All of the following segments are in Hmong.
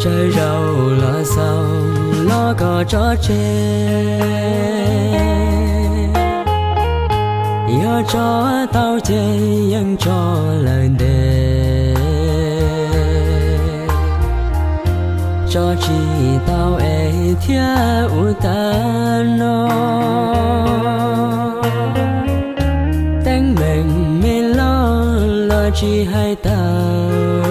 Tsawg zaus los xaus los kom tso tseg, yog tso tau ces yeej tso lawm ntev. Tso tsis tau es thiaj ua tag no. Teeb meem me loj los tsis hais tawm,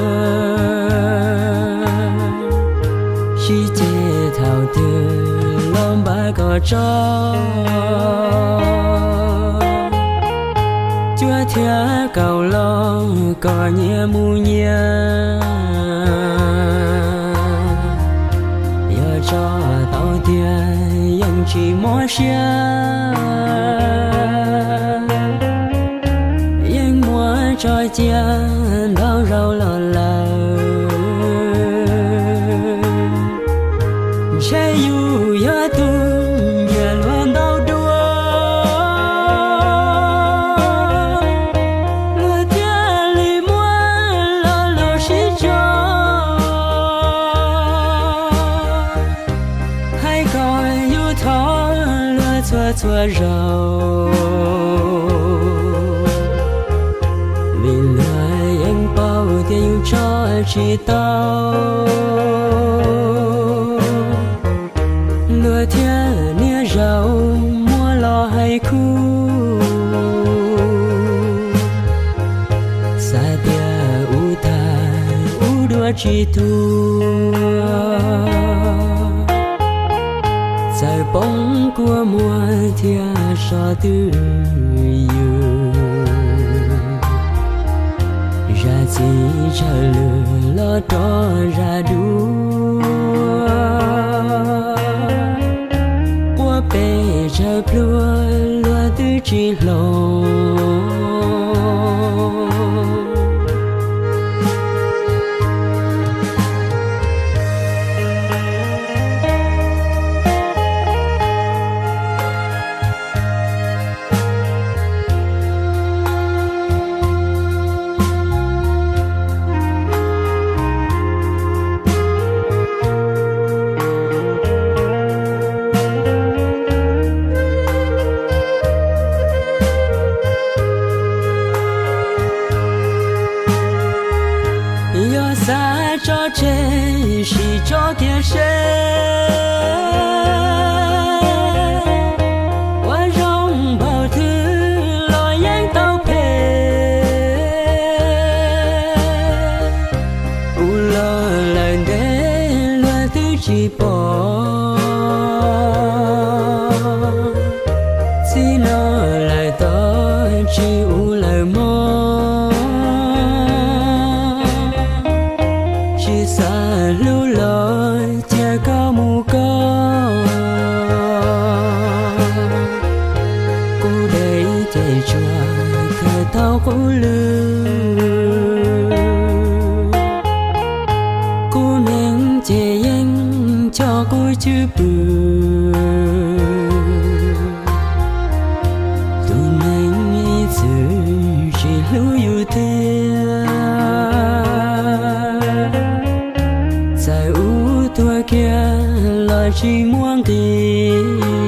sib ceg thaum twg los npaj kom tso. Cuab thiab kaus los kom nyias mus nyias. Yog tso tau tiag yeej tsis mob siab, yeej muab tso cia ntau zaus los lawm. Ntshe yus yog tus nyiam luag ntau dua, luag thiaj li muab lo lus sib tso. Hais kom yus thov luag txhua txhua zaus, vim luag yeej paub tias yus tso tsis tau. Luag thiaj niaj zaus muab los hais khub, xav tias ua tag ua dua tsis tuag. Txawm poob kua muag thiab so twj ywm, zam txim tsawg lwm los rov zam dua. Quaj pes tsawg pluag luag twb tsis hloov. Yog xav tso tseg sim tso kiag seb, ua zoo npaum twg los yeej tau phem. Ua los lawm ntev luag twb tsis pom, txij no lawm tod tsis ua lawm mog. Tsis xav hlub los cia koj mus koj, kuv dej ces tsuas kawg tau qub lwj. Kuv neeg ces yeej coj kuv cwj pwm, tus neeg ib txwm tsis hlub yus tiag. Txawm ua tuag kiag los tsis muaj nqis,